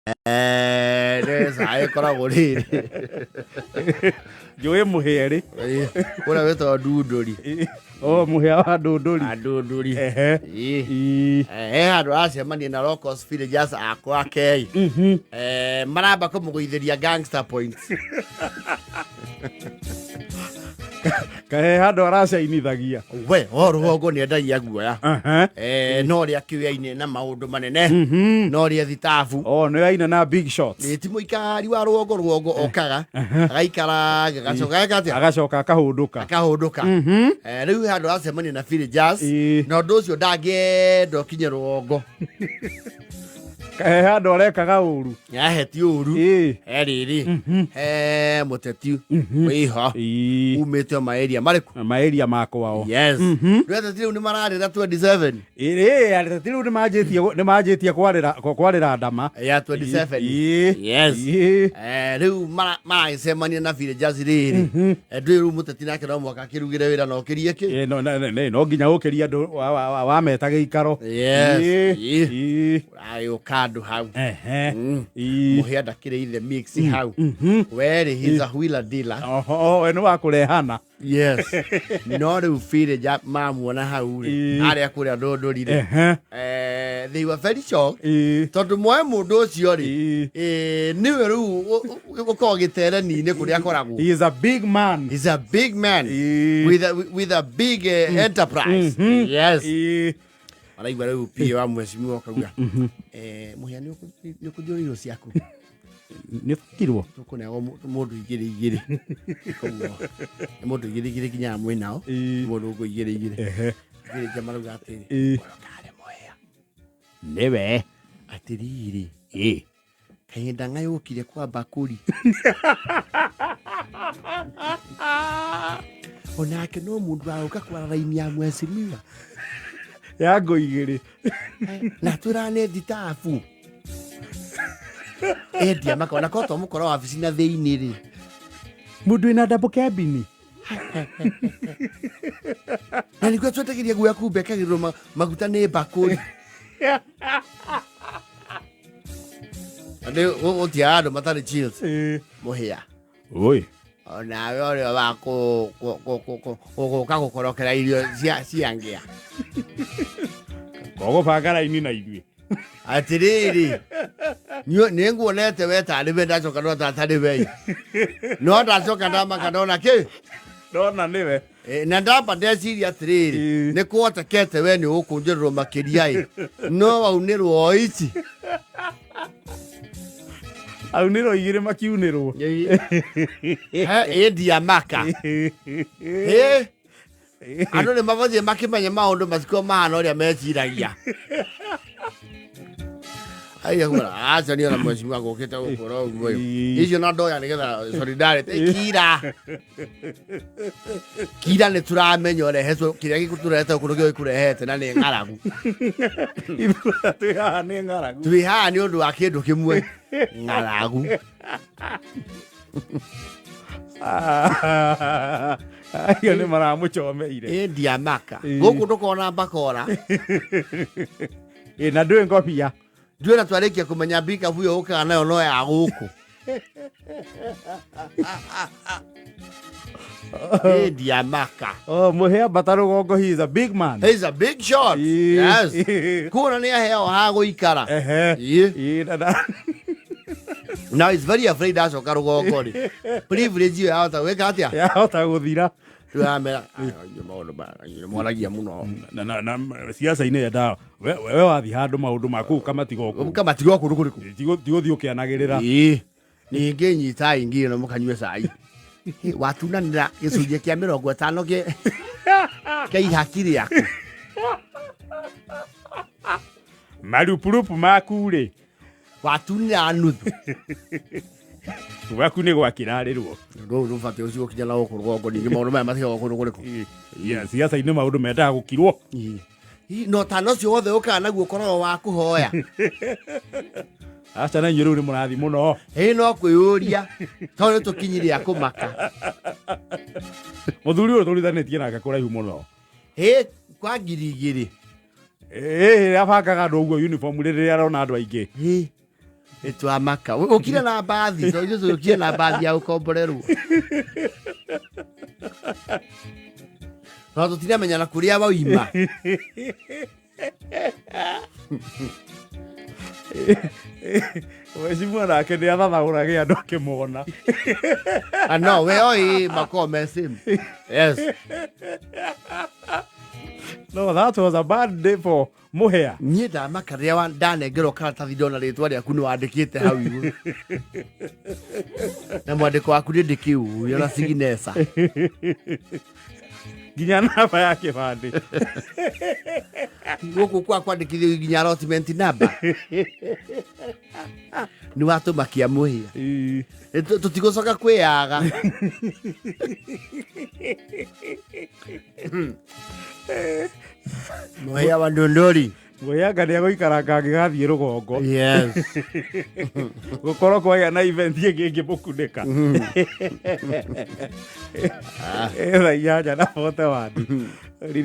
Nĩ cai ĩkoragwo rĩrĩ. Njũĩ mũhĩa rĩ. Ũrĩa wĩtagwo ndundũri. O mũhĩa wa ndũndũri. Ndundũri. Ehe. Ĩĩ. Ii. He handũ aracemania na locals villagers a kwake. Maramba kũmũgũithĩria gangster points. Kahe handũ aracainithagia. We o rũgongo nĩ endagia guoya. Aha. No ũrĩa kĩoyaine na maũndũ manene. No ũrĩa thitabu. O nĩ aina na big shots. Ĩ, ti mũikari wa rũgongo rũgongo okaga agaikara agacoka ageka atĩa? Agacoka akahũndũka. Akahũndũka. Rĩu handũ aracemania na villagers na ũndũ ũcio ndangĩenda ũkinye rũgongo. Kahe handũ arekaga ũru. Aheti ũru. He rĩrĩ he mũteti wĩho umĩte o maeria marĩkũ? Maeria ma kwao. Yes. Rĩu ateti rĩu nĩ mararĩra 27. Ĩĩ, ateti rĩu nĩ manjĩtie kwarĩra ndama. Ya 27. Yes. Rĩu maragĩcemania na villagers rĩrĩ. Ndũĩ rĩu mũteti nake no mũhaka akĩrugĩre wĩra na ũkĩrie kĩ? Ĩĩ, no nginya ũkĩrie andũ wameta gĩikaro. Yes. Ũragĩũka andũ hau. Mũhĩa ndakĩrĩ in the mix hau. Werĩ he's a wheeler dealer. Oho, we nĩ wa kũrehana. Yes. No rĩu villager mamuona hau rĩ, arĩa kũrĩa ndũndũri rĩ. They were very shocked. Tondũ moe mũndũ ũcio rĩ, nĩwe rĩu ũkoragwo gĩtereni-inĩ kũrĩa akoragwo. He is a big man. He's a big man. With a big enterprise. Yes. Araigua rĩu PA wa mheshimiwa akauga, mũhĩa nĩ ũkũnjũra irio ciaku. Nĩ ũbatirwo. Tũkũneagwo mũndũ igĩrĩ igĩrĩ. Koguo nĩ mũndũ igĩrĩ igĩrĩ nginya mwĩ nao. Mũndũ ũguo igĩrĩ igĩrĩ. Igĩrĩ nja marauga atĩrĩ. Ũyũ karĩ mũhĩa. Nĩwe. Atĩrĩrĩ. Kahinda ng'ayũkire kwa bakuri. Onake no mũndũ wa gũka kwara raini ya mheshimiwa. Ya ngo igĩrĩ. Na twĩraga nĩ thitabu. Endia makona ko to mũkora wabici na thĩinĩ rĩ. Mũndũ wĩna double cabin. Na nĩguo twetagĩria guoya kumbe ekagĩrĩrwo maguta nĩ mbakũri. Na nĩ gũtiaga andũ matarĩ chills. Mũhĩa. Oi. Onawe ũrĩa wa gũka gũkorokera irio cia ngĩa. Kogũbanga raini na ithuĩ. Atĩrĩrĩ, nĩ nguonete we tarĩ we, ndacoka ndona tarĩ we, no ndacoka ndamaka ndona kĩ? Ndona nĩwe. Na ndamba ndeciria atĩrĩrĩ, nĩ kũhotekete we nĩ ũgũkũnjĩrĩrwo makĩria ĩ, no waunĩrwo o ici. Aunĩrwo igĩrĩ makiunĩrwo. He ĩndia maka. Ĩ, andũ nĩ mabatiĩ makĩmenye maũndũ matikoo mahana ũrĩa meciragia. Aiya kura, aca niĩ ona mheshimiwa ngũkĩte gũkũra ũguo ĩ. Icio na ndoya nĩgetha solidarity kira. Kira nĩ tũramenya ũrehetwo kĩrĩa gĩkũtũrehete gũkũ nĩkĩo gĩkũrehete na nĩ ng'aragu. Ithuĩ twĩ haha nĩ ng'aragu. Twĩ haha nĩ ũndũ wa kĩndũ kĩmwe, ng'aragu. Acio nĩ maramũcomeire. Ĩ ndiamaka. Gũkũ ndũkona mbakora. Ĩ na ndũĩ ngobia. Ndiũĩ na twarĩkia kũmenya mbikabu ĩyo ũkaga nayo no ya gũkũ. Ĩ ndiamaka. Oh, mũhĩa mbata rũgongo, he is a big man. He is a big shot. Yes. Kuona nĩ aheo ha gũikara. Ĩĩ. Ĩĩ, Now he's very afraid acoka rũgongo rĩ. Privilege ĩyo yahota gwĩka atĩa? Yahota gũthira. Rĩu aramera, maũndũ mwaragia mũno. Na siasa-inĩ yendaga we wathiĩ handũ maũndũ maku ũkamatiga o kũu. Ũkamatiga o kũndũ kũrĩkũ? Ti gũthiĩ ũkĩanagĩrĩra. Ĩĩ. Ningĩ nyitai ngiri ĩno mũkanyue cai. Hĩ, watunanĩra gĩcunjĩ kĩa 50 kĩa ihaki rĩaku. Marupurupu maku rĩ. Watunĩra nuthu. Gwaku nĩ gwakĩrarĩrwo. Rũu rũbatiĩ ũcio gũkinya na gũkũ rũgongo ningĩ maũndũ maya matigagwo kũndũ kũrĩkũ? Siasa-inĩ maũndũ mendaga gũkirwo. Ĩ, no tano ũcio wothe ũkaga naguo ũkoragwo wa kũhoya. Aca na inyuĩ rĩu nĩ mũrathiĩ mũno. Ĩ no kwĩyũria tondũ nĩ tũkinyire a kũmaka. Mũthuri ũyũ tũrithanĩtie nake kũraihu mũno. Ĩ kwa 2000. Ĩ abangaga andũ ũguo uniform rĩrĩa arona andũ aingĩ. Ĩ. Nĩtwamaka. Ũkire na mbathi, tondũ ithuĩ tũkire na mbathi ya gũkomborerwo. Tondũ tũtiramenyana kũrĩa wauma. Mheshimiwa nake nĩ athathaũrage andũ akĩmona. Ah, no, we oi makoragwo me same. Yes. No, that was a bad day for Mũhĩa. Niĩ ndamaka rĩrĩa ndanengerwo karatathi ndona rĩtwa rĩaku nĩ wandĩkĩte hau igũrũ. Na mwandĩko waku nĩ ndĩkĩũĩ ona siginesa. Nginya namba ya kĩbandĩ. Gũkũ kwa kwandĩkithio nginya allotment number. Nĩ watũmakia Mũhĩa. Ii. Tũtigũcoka kwĩyaga. Mũhĩa wa Ndondori. Ngwĩyanga nĩ agũikaranga angĩgathiĩ rũgongo. Yes. Gũkorwo kwagĩa na event ĩngĩ ĩngĩmũkunĩka. Thaa 8:41.